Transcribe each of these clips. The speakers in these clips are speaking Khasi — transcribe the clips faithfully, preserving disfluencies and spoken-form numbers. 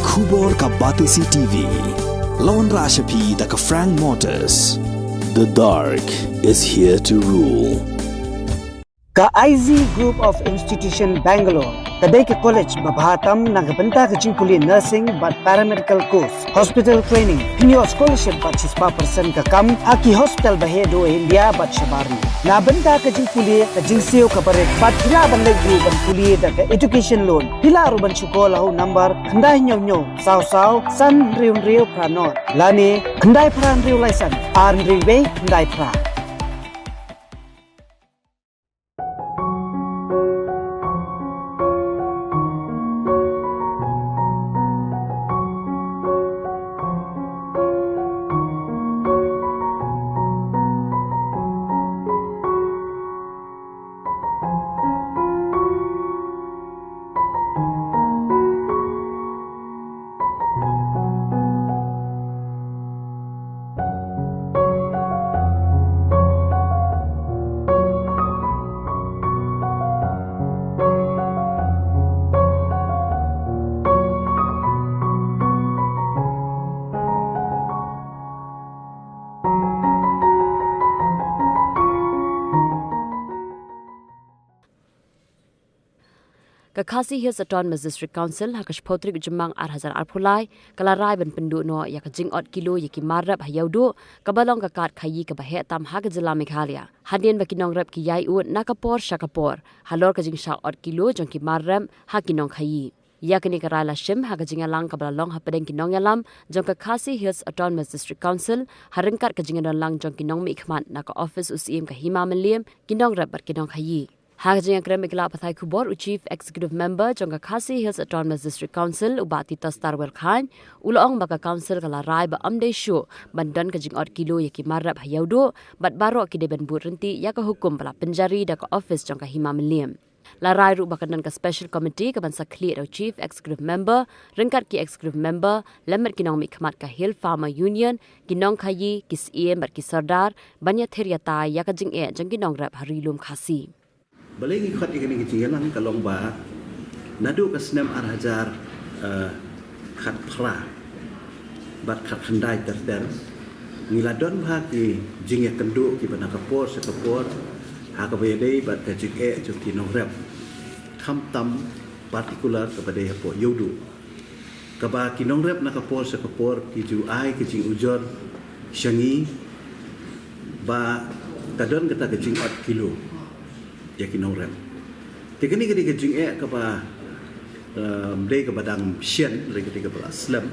Khubor ka Batesi T V. Lawan Rashapi da ka Frank Motors. The dark is here to rule. Ka I Z Group of Institution Bangalore ka dei ka college ba bha tam na ka bynta ka jingpule nursing bad paramedical course, hospital training, pynïoh scholarship bad shispah percent ka kam ha ki hospital ba heh duh ha India bad shabar. Na bynta ka jingpule ka jingsiew ka barit bad phi lah ban leit ruh ban pule da ka education loan. Phi lah ruh ban shu call ha u number khyndai hynñiew hynñiew saw saw san hynriew hynriew phra nod lane khyndai phra hynriew lai san ar hynriew wei khyndai phra. Ka Khasi Hills Autonomous District Council ha ka shiphew tarik u Jymmang ar hajar arphew lai ka la rai ban pynduh noh ïa ka jingot kilo ïa ki mar rep ha Ïewduh, kaba long ka kad khaïi kaba heh tam ha ka jylla Meghalaya. Hadien ba ki nongrep ki ïai ud na ka por sha ka por halor ka jingshah ot kilo jong ki mar rep ha ki nongkhaïi. Ïa kane ka rai la shim ha ka jingïalang kaba la long hapdeng ki nongïalam jong ka Khasi Hills Autonomous District Council, ha ryngkat ka jingïadonlang jong ki nongmihkhmat na ka ophis u Syiem ka Hima Mylliem, ki nongrep bad ki nongkhaïi. Ha ka jingïakren bad ki lad pathai khubor, u Chief Executive Member jong ka Khasi Hills Autonomous District Council, u Bah Titos Tarwel Chyne, u la ong ba ka Council ka la rai ba ym dei shuh ban don ka jingot kilo ïa ki mar rep ha Ïewduh, bad baroh ki dei ban bud ryntih ïa ka hukum ba la pynjari da ka ophis jong ka Hima Mylliem. La rai ruh ba kan don ka Special Committee kaban sa khlieh da u Chief Executive Member, ryngkat ki Executive Member, lem bad ki nongmihkhmat ka Hill Farmer Union, ki nongkhaïi, ki syiem bad ki sordar, ban ïathir ïatai ïa ka jingeh jong ki nongrep ha Ri Lum Khasi. Balei ngi khot ïa kane ka jingïalang ka long ba naduh ka snem ar hajar, eh, khatphra bad khatkhyndai ter ter ngi la don bha ki jingïakynduh kiba na ka por sha ka por ha kaba ïadei bad ka jingeh jong ki nongrep, khamtam particular kaba dei hapoh Ïewduh. Kaba ki nongrep na ka por sha ka por ki ju ai ka jingujor sha ngi ba ka don kata ka jingot kilo ïa ki nongrep. Te kane ka dei ka jingeh kaba, um, dei kaba dang shen, dei ka dei kaba la slem.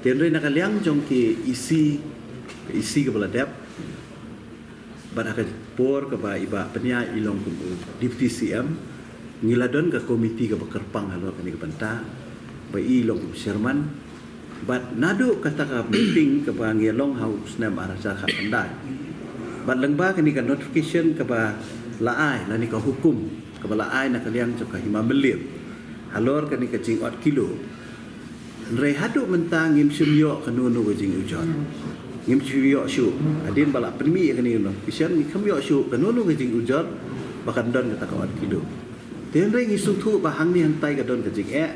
Te hynrei na ka liang jong ki E C, E C kaba la dep, bad ha ka por kaba i Bah Pynïaid i long kum u Deputy C M, ngi la don ka komiti kaba kyrpang halor kane ka bynta, ba i long kum chairman, bad naduh kata ka meeting kaba ngi long ha u snem ar hajar khatkhyndai. Bad lyngba kane ka notification kaba la ai, lane ka hukum kaba la ai na ka liang jong ka Hima Mylliem halor kane ka jingot kilo. Hynrei haduh mynta ngim shym ïoh kano kano ka jingujor. Ngim shym ïoh shuh. Hadien ba la pynmih ïa kane ka notification, ngim shym ïoh shuh kano kano ka jingujor ba kan don kata ka ot kilo. Te hynrei ngi sngewthuh ba hangne hangtai ka don ka jingeh.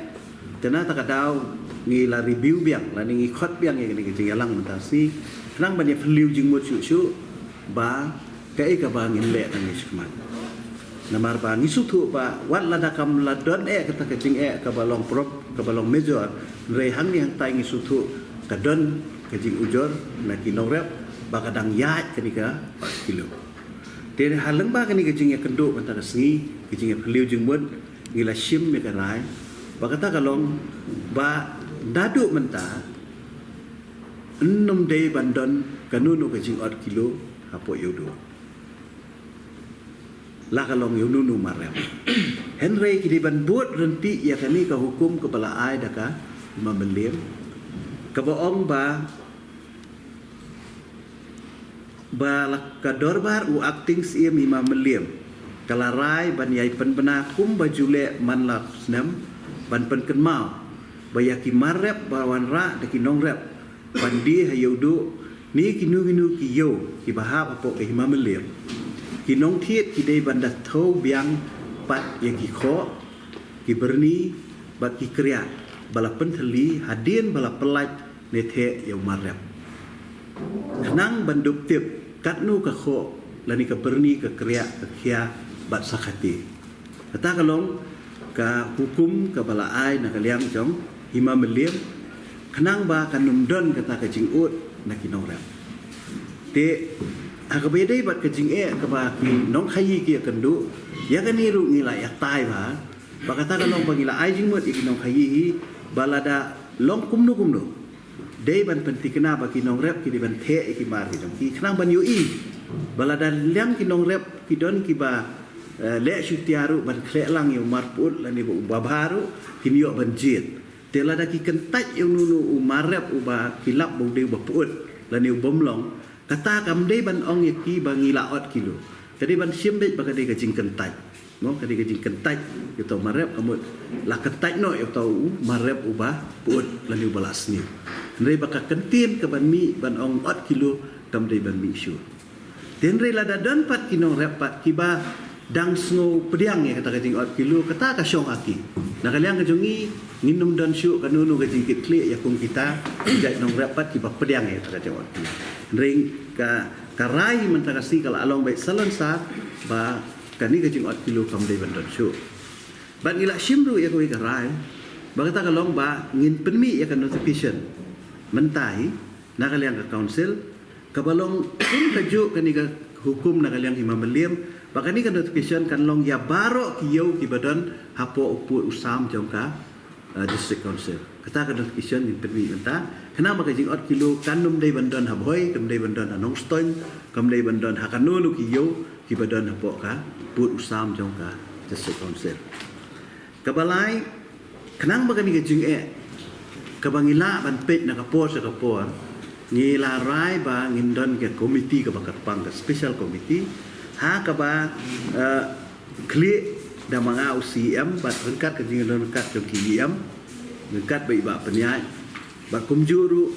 Te na kata ka daw ngi la review biang, lane ngi khot biang ïa kane ka jingïalang mynta shi, khnang ban ïa phylliew jingmut shuh shuh ba kaei kaba ngin leh tang ïa shikmat. Namar ba ngi sngewthuh ba wat lada kam la don eh kata ka jingeh kaba long prop, kaba long major, hynrei hangne hangtai ngi sngewthuh ka don ka jingujor na ki nongrep ba ka dang ïaid kane ka kilo. Te ha lyngba kane ka jingïakynduh mynta ka sngi, ka jingïaphylliew jingmut, ngi la shim ïa ka rai ba kata ka long ba naduh mynta ym dei ban don kano kano ka jingot kilo hapoh Ïewduh, la ka long ïa uno uno u mar rep. Hynrei ki dei ban bud ryntih ïa kane ka hukum kaba la ai da ka Hima Mylliem, kaba ong ba ba la ka dorbar u Acting C M Hima Mylliem ka la rai ban ïai pynbna kumba ju leh man la snem, ban pynkynmaw ba ïa ki mar rep ba wanrah da ki nongrep ban die ha Ïewduh ne kino kino ki ïew kiba hap hapoh ka Hima Mylliem, ki nongthied ki dei ban da thew biang pat ïa ki khoh, ki byrni bad ki kriat. ba la pynthylli hadien ba la pyllait ne theh ïa u mar rep. Khnang ban dup tip katno ka khoh lane ka byrni, ka kriah, ka khia bad sa khatii. Kata ka long ka hukum kaba la ai na ka liang jong Hima Mylliem, khnang ba kan ym don kata ka jingud na ki nongrep. Te ha kaba ïadei bad ka jingeh kaba ki nongkhaii ki ïakynduh, ïa kane ruh ngi la ïatai bha ba kata ka long ba ngi la ai jingmut ïa ki nongkhaii hi ba lada long kumno kumno, dei ban pynthikna ba ki nongrep ki dei ban theh ïa ki mar ki jong ki, khnang ban ïohi ba lada liang ki nongrep ki don kiba, eh, leh shutia ruh ban khleh lang ïa u mar pyut lane ba u babha ruh, kin ïoh ban jied. Te lada ki kyntait ïa uno uno u mar rep uba ki lap ba u dei uba pyut lane u bym long, kata kam dei ban ong ïa ki ba ngi la ot kilo. Ka dei ban shim beit ba ka dei ka jingkyntait. Mo, ka dei ka jingkyntait ïa uta u mar rep, ka mut la kyntait noh ïa uta u mar rep uba pyut lane uba la sniew. Hynrei ba ka kyntien kaban mih ban ong ot kilo kam dei ban mih shuh. Te hynrei lada don pat ki nongrep pat kiba dang sngew pdiang ïa kata ka jingot kilo, kata ka shong ha ki. Na ka liang ka jong ngi, ngin ym don shuh kano kano ka jingkitkhlieh ïa kum kita ki jait nongrep pat kiba pdiang ïa kata ka jingot kilo. Hynrei ka, ka rai mynta ka sngi ka la long beit salonsar ba kane ka jingot kilo kam dei ban don shuh. Bad ngi la shim ruh ïa kawei ka rai ba kata ka long ba ngin pynmih ïa ka notification mynta hi na ka liang ka council, kaba long kum ka juh kane ka hukum na ka liang Hima Mylliem, ba kane ka notification kan long ïa baroh ki ïew kiba don hapoh u pud u sam jong ka, uh, district council. Kata ka notification ngin pynmih mynta, khnang ba ka jingot kilo kan ym dei ban don ha Bhoi, kan ym dei ban don ha Nongstoiñ, kan ym dei ban don ha kano kano ki ïew kiba don hapoh ka pud u sam jong ka district council. Kaba lai, khnang ba kane ka jingeh kaba ngi lah ban peit na ka por sha ka por, ngi la rai ba ngin don ka komiti kaba kyrpang, ka special committee, ha kaba, eh, khlieh da ma nga u C E M bad ryngkat ka jingdon ryngkat jong ki E M, ryngkat bad i Bah Pynïaid, bad kumjuh ruh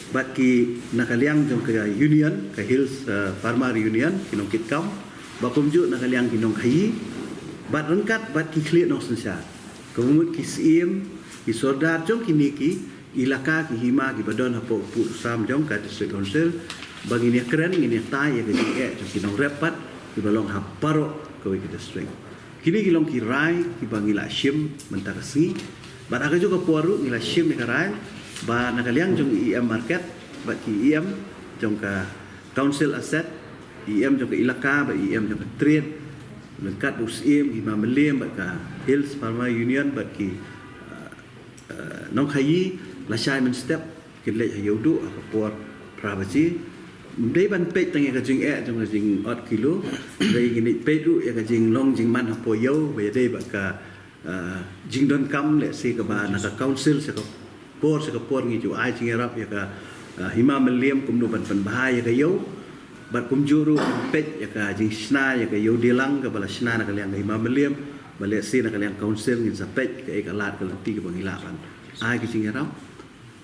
bad ki na ka liang jong ka union, ka Hills, uh, Farmer Union, ki nongkitkam, bad kumjuh na ka liang ki nongkhaii, bad ryngkat bad ki khlieh nongsynshar, kaba mut ki syiem, ki sordar jong kine ki ilaka, ki hima kiba don hapoh u pud u sam jong ka district council, ba ngin ïakren, ngin ïatai ïa ka jingeh jong ki nongrep pat kiba long ha baroh kawei ka district. Kine ki long ki rai kiba ngi la shim mynta ka sngi. Bad ha kajuh ka por ruh ngi la shim ïa ka rai ba na ka liang jong E M Market bad ki E M jong ka Council Asset, E M jong ka ilaka bad E M jong ka trade, ryngkat u Syiem, Hima Mylliem bad ka Hills Farmer Union bad ki, uh, uh, nongkhaii, lashai mynstep kin leit ha Ïewduh ha ka por phra baje. Ym dei ban peit tang ïa ka jingeh jong ka jingot kilo, hynrei ngin peit ruh ïa ka jinglong jingman hapoh ïew, ba ïadei bad ka, ah, jingdonkam lehse kaba na ka council sha ka por sha ka por ngi ju ai jingïarap ïa ka, ah, Hima Mylliem kumno ban pynbha ïa ka ïew. Bad kumjuh ruh peit ïa ka jingshna ïa ka ïew dilang kaba la shna na ka liang ka Hima Mylliem, ba lehse na ka liang council ngin sa peit kaei ka lad ka lynti kaba ngi lah ban ai ka jingïarap.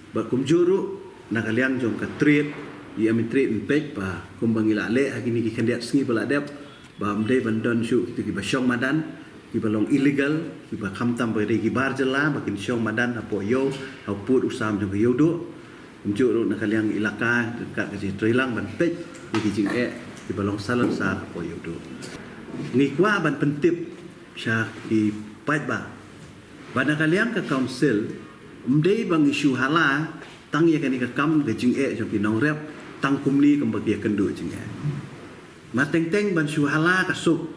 Bad kumjuh ruh na ka liang jong ka trade, E M trade, ngin peit ba kumba ngi la leh ha kine ki khyndiat sngi ba la dep, ba ym dei ban don shuh kito kiba shong madan, kiba long illegal, kiba khamtam ba dei ki bar jylla ba kin shong madan hapoh ïew, ha u pud u sam jong ka Ïewduh. Kumjuh ruh na ka liang ilaka ryngkat ka jingtreilang ban peit ïa ki jingeh kiba long salonsar hapoh Ïewduh. Ngi kwah ban pyntip sha ki paidbah ba na ka liang ka council ym dei ba ngi shu hala tang ïa kane ka kam ka jingeh jong ki nongrep tang kumne kumba ki ïakynduh jingeh. Mar teng teng ban shu hala ka suk,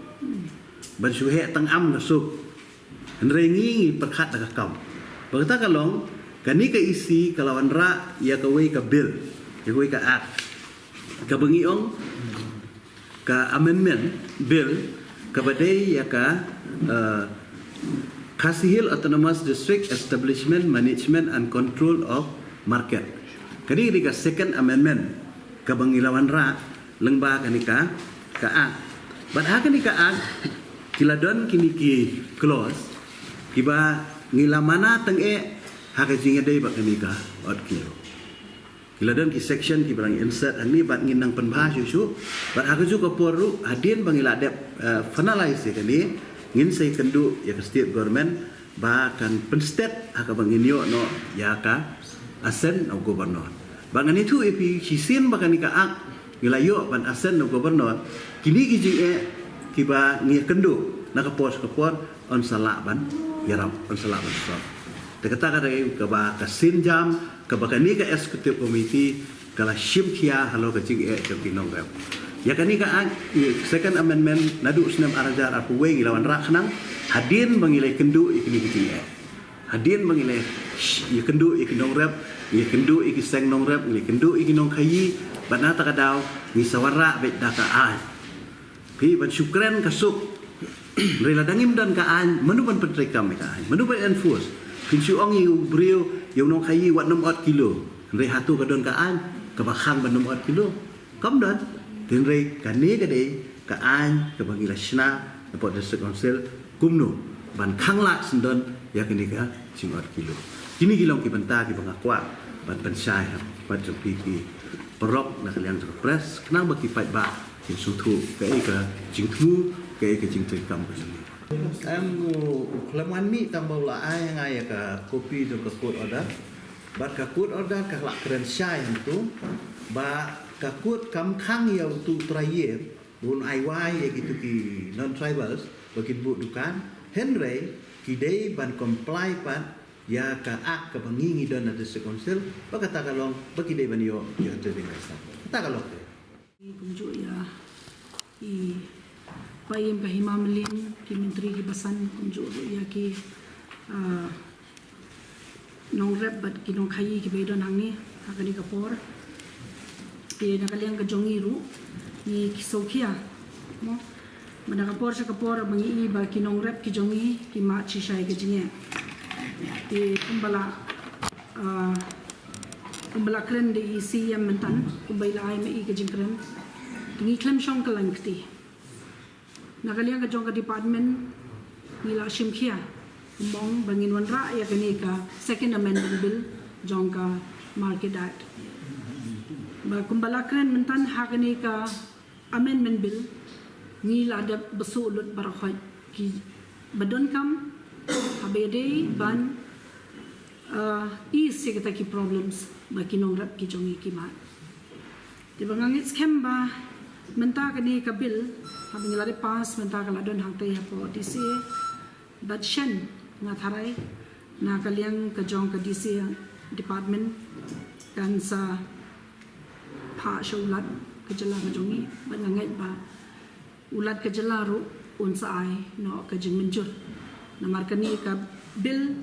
ban shu heh tang am ka suk. Hynrei ngi ngi pyrkhat da ka kam. Ba kata ka long, kane ka E C ka la wanrah ïa kawei ka bill, ïa kawei ka act, kaba ngi ong ka amendment bill kaba dei ïa ka, eh, Khasi Hills Autonomous District Establishment, Management and Control of Market. Kane ka dei ka second amendment kaba ngi la wanrah lyngba kane ka, ka act. Bad ha kane ka act ki la don kine ki clause kiba ngi la mana tang eh ha ka jingïadei bad kane ka ot kilo. Ki la don ki section kiba la ngi insert hangne bad ngin nang pynbha shuh shuh. Bad ha kajuh ka por ruh hadien ba ngi la dep, eh, finalize ïa kane, ngin sa ïakynduh ïa ka state government ba kan pynstet ha kaba ngin ïoh noh ïa ka assent of governor. Ba ngan ïathuh ïa phi shisien ba kane ka act ngi la ïoh ban assent of governor, kine ki jingeh kiba ngi ïakynduh na ka por sha ka por yn sa lah ban ïarap, yn sa lah ban sort. Te kata ka dei kaba ka sienjam kaba kane ka executive committee ka la shim khia halor ka jingeh jong ki nongrep. Ïa kane ka act, ïa second amendment, naduh snem ar hajar arphew wei ngi la wanrah khnang hadien ba ngi la ïakynduh ïa kine ki jingeh. Hadien ba ngi la ïakynduh ïa ki nongrep, ngi la ïakynduh ïa ki seng nongrep, ngi la ïakynduh ïa ki nongkhaïi, bad na kata ka daw ngi sa wanrah beit da ka aiñ. Phi ban shu kren ka suk. Hynrei lada ngim don ka aiñ, mano ban pyntreikam ïa ka aiñ? Mano ban enforce? Phin shu ong ïa u briew, ïa u nongkhaïi, wat nym ot kilo. Hynrei hato ka don ka aiñ kaba khang ban nym ot kilo? Kam don. Hynrei kane ka dei ka aiñ kaba ngi la shna na pdeng District Council, kumno ban khanglad syndon ïa kane ka jingot kilo. Kine ki long ki bynta kiba nga kwah ban pynshai ha khmat jong phi ki paralok na ka liang jong ka press, khnang ba ki paidbah kin sngewthuh kaei ka jingthmu, kaei ka jingtreikam ka jong ngi. Em, u, u khlem wan mih tang ba u la ai ha nga ïa ka kopi jong ka court order. Bad ka court order ka la kren shai hangto ba ka court kam khang ïa utu u trai ïing ba un ai wai ïa kitu ki non-tribals ba kin buh dukan. Hynrei ki dei ban comply pat ïa ka act kaba ngi ngi don na District Council, ba kata ka long ba ki dei ban ïoh ïa ka trading license. Kata ka long te. Kumjuh ïa i paiem ka Hima Mylliem, ki myntri kiba san, kumjuh ruh ïa ki, ah, nongrep bad ki nongkhaïi kiba ïadon hangne ha kane ka por. Te na ka liang ka jong ngi ruh ngi sngewkhia, mo, ba na ka por sha ka por ba ngi i ba ki nongrep ki jong ngi ki mad shisha ka jingeh. Te kumba la, ah, kumba la kren da i C E M mynta, kumba i la ai ma i ka jingkren, te ngi khlem shong kyllaiñ kti. Na ka liang ka jong ka department ngi la shim khia, kumba ong, ba ngin wanrah ïa kane ka Second Amendment Bill jong ka Market Act. Ba kumba la kren mynta, ha kane ka Amendment Bill ngi la dep bsuh lut baroh khoit kiba donkam, haba ïadei ban, uh, ease ïa kita ki problems ba ki nongrep ki jong ngi ki mad. Te ba nga ngeit skhem ba mynta kane ka bill, haba ngi la dep pass mynta, ka la don hangtei hapoh D C A. Bad shen nga tharai na ka liang ka jong ka D C A department kan sa phah sha u Lat ka jylla ka jong ngi, bad nga ngeit ba u Lat ka jylla ruh un sa ai noh ka jingmynjur. Namar kane ka bill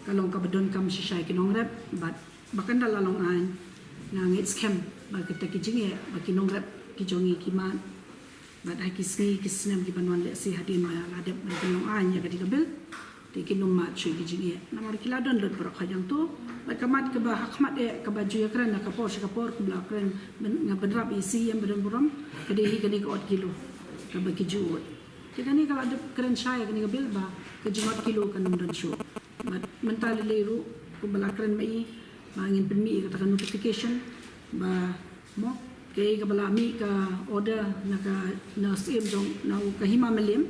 ka long kaba donkam shisha ïa ki nongrep, bad ba kan da la long aiñ, nga ngeit skhem ba kita ki jingeh ba ki nongrep ki jong ngi ki mad. Bad ha ki sngi ki snem kiban wan, lehse hadien ba la dep ban pynlong aiñ ïa kane ka bill, te kin ym mad shuh ki jingeh. Namar ki la don lut baroh khoit hangto. Bad ka mat kaba ha khmat eh kaba ju ïakren ha ka por sha ka por, kumba la kren, nga bynrap ïa i C E M ba donburom, ka dei hi kane ka ot kilo kaba ki ju ud. Te kane ka la dep kren shai ïa kane ka bill ba ka jingot kilo kan ym don shuh. Bad mynta lei lei ruh kumba la kren ma i, ba ngin pynmih ïa kata ka notification, ba, mo, kaei kaba la mih ka order na ka, na u Syiem jong, na u ka Hima Mylliem.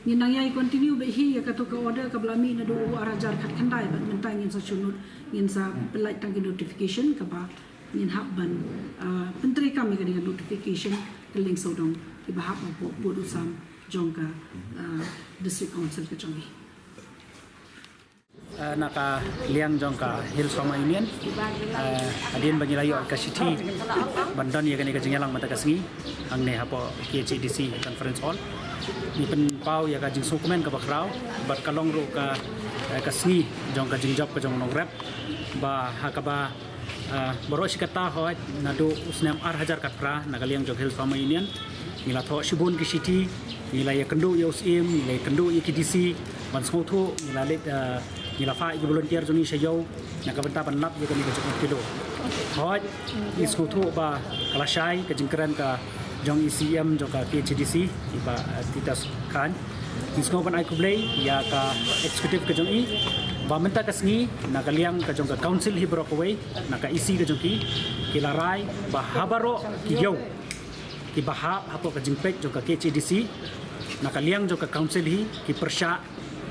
Ngin nang ïai continue beit hi ïa kato ka order kaba la mih naduh u ar hajar khatkhyndai, bad mynta ngin sa shu not, ngin sa pynlait tang ki notification kaba ngin hap ban, ah, pyntreikam ïa kane ka notification kylleng sawdong kiba hap ban pud u sam jong ka, ah, District Council ka jong ngi. Eh, na ka liang jong ka Hills Farmer Union, eh, hadien ba ngi la ïoh ka shithi ban don ïa kane ka jingïalang mynta ka sngi hangne hapoh K H A D C Conference Hall, ngi pynpaw ïa ka jingsngewkmen kaba khraw, bad ka long ruh ka, eh, ka sngi jong ka jingjop ka jong u nongrep, ba ha kaba Ah, baroh shi katta, hooid, naduh u snem ar hajar khatphra, na ka liang jong Hills Farmer Union ngi la thoh shibun ki shithi, ngi la ïakynduh ïa u Syiem, ngi la ïakynduh ïa ki D C ban sngewthuh, ngi la leit, ah, ngi la phah ïa ki volunteer jong ngi sha ïew na ka bynta ban lap ïa kane ka jingot kilo. Hooid, ngi sngewthuh ba ka la shai ka jingkren ka jong i C E M jong ka K H A D C, i Bah, eh, Titus Chyne. Ngi sngew ban ai khublei ïa ka executive ka jong i ba mynta ka sngi, na ka liang ka jong ka council hi baroh kawei, na ka E C ka jong ki, ki la rai ba ha baroh ki ïew kiba hap hapoh ka jingpeit jong ka K H A D C, na ka liang jong ka council hi, ki pyrshah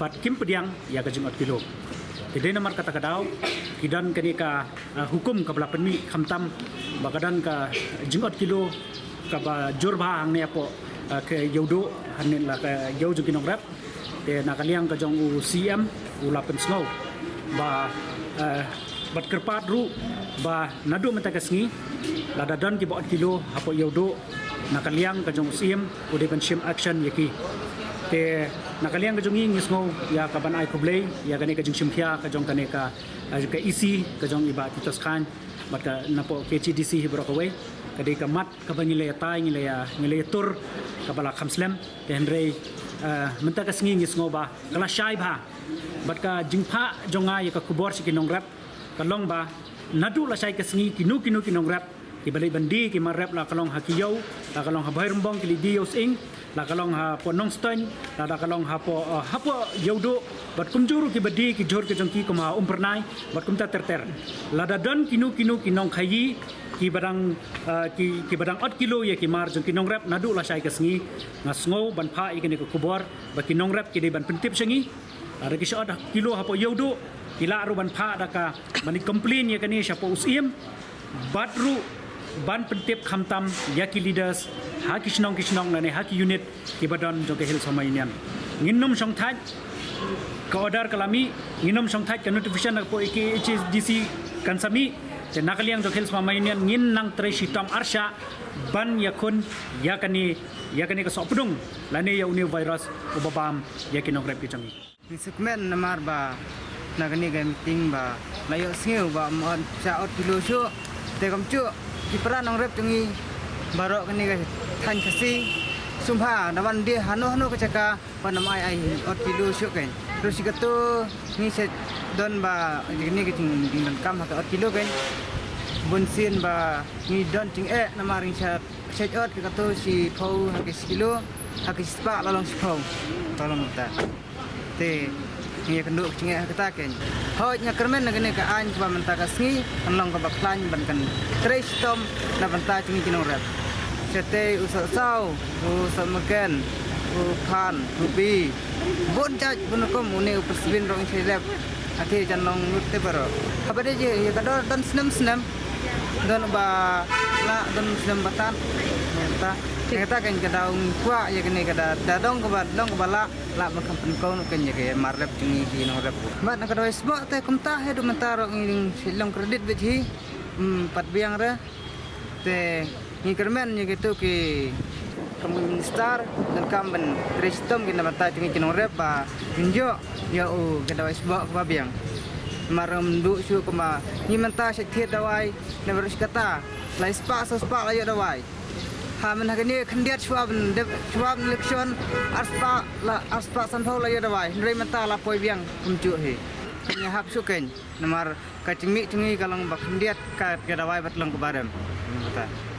Bad kim pdiang ïa ka jingot kilo. Te dei namar kata ka daw ki don kane ka, ah, hukum kaba la pynmih khamtam ba ka don ka jingot kilo kaba jur bha hangne hapoh, ah, ka Ïewduh hangne la ka ïew jong ki nongrep. Te na ka liang ka jong u C M u la pynsngew ba, ah, bad kyrpad ruh ba naduh mynta ka sngi lada don kiba ot kilo hapoh Ïewduh, na ka liang ka jong u C M u dei ban shim action ïa ki. Te na ka liang ka jong ngi ngi sngew ïa ka ban ai khublei ïa kane ka jingshim khia ka jong kane ka, eh, ka E C ka jong i Bah Titos Chyne bad ka napoh K H A D C hi baroh kawei. Ka dei ka mat kaba ngi la ïatai, ngi la ïa, ngi la ïatur kaba la kham slem. Te hynrei, eh, mynta ka sngi ngi sngew ba ka la shai bha. Bad ka jingphah jong nga ïa ka khubor sha ki nongrep ka long ba naduh lashai ka sngi kino kino ki nongrep kiba leit ban die ki mar rep, la ka long ha ki ïew, la ka long ha Bhoirymbong ki leit die ïew sying, la ka long hapoh Nongstoiñ, lada ka long hapoh, eh, hapoh Ïewduh bad kumjuh ruh kiba die ki jhur ki jong ki kum ha Umphyrnai bad kumta ter ter. Lada don kino kino ki nongkhaïi kiba dang, eh, ki, kiba dang ot kilo ïa ki mar jong ki nongrep naduh lashai ka sngi, nga sngew ban phah ïa kane ka khubor ba ki nongrep ki dei ban pyntip sha ngi. Lada ki shu ot kilo hapoh Ïewduh, ki lah ruh ban phah da ka ban complain ïa kane shapoh u C M bad ruh ban pyntip khamtam ïa ki leaders ha ki shnong ki shnong lane ha ki unit kiba don jong ka Hills Farmer Union. Ngin ym shong thait, ka order ka la mih, ngin ym shong thait, ka notification hapoh K H A D C kan sa mih. Te na ka liang jong ka Hills Farmer Union ngin nang trei shitom arshah ban ïakhun ïa kane, ïa kane ka sohpdung lane ïa une u virus uba bam ïa ki nongrep ki jong ngi. Ngi sngewkmen namar ba na kane ka meeting ba la ïohsngew ba ym ot, shah ot kilo shuh. Te kumjuh ki para nongrep jong ngi baroh kane ka thaiñ Khasi sngewbha da wan die hano hano ka jaka ban ym ai ai ot kilo shuh kein. Ruh shi kato ngi sa don ba kane ka jing, jingdonkam ha ka ot kilo kein. Bun sien ba ngi don jingeh namar ngi sa shah ot ka kato shiphew ha ka shi kilo, ha ka shi spah la long shiphew. Tang long mynta. Te ngi ïakynduh ka jingeh ha kata kein. Hooid, nga kyrmen na kane ka aiñ kaba mynta ka sngi kan long kaba khlaiñ ban kan trei shitom na bynta jong ngi ki nongrep. Shatei u Sohsaw, u Sohmynken, u Phan, u Bi, bun jait bun rukom, une u Persvin ruh ngi shah lep. Ate jan long lut te baroh. Haba dei ïa ka dor don snem snem. Don ba lah, don snem ba tan. Mynta kata kein ka daw ngi kwah ïa kane ka da, da dong kaba, dong kaba lah, lah ban kham pynkaw noh kein ïa ki mar rep jong ngi ki nongrep. Bad na ka dawai sboh te kumta hi, haduh mynta ruh ngi shait long credit beit hi. Hmm, pat biang re. Te ngi kyrmen ïa kito ki kam ki minister donkam ban trei shitom ki na bynta jong ngi ki nongrep ba ngin ïoh ïa u ka dawai sboh kaba biang. Mar ym duh shuh kumba ngi mynta shait thied dawai na baroh shi katta, lai spah saw spah la ïoh dawai. Ha mynta kane khyndiat shuwa ban dep, shuwa ban election ar spah la, ar spah sanphew la ïoh dawai. Hynrei mynta la poi biang kumjuh hi. Ngi hap shuh kein namar ka jingmih jong ngi ka long ba khyndiat ka, ka dawai bad long kaba rem. Kata.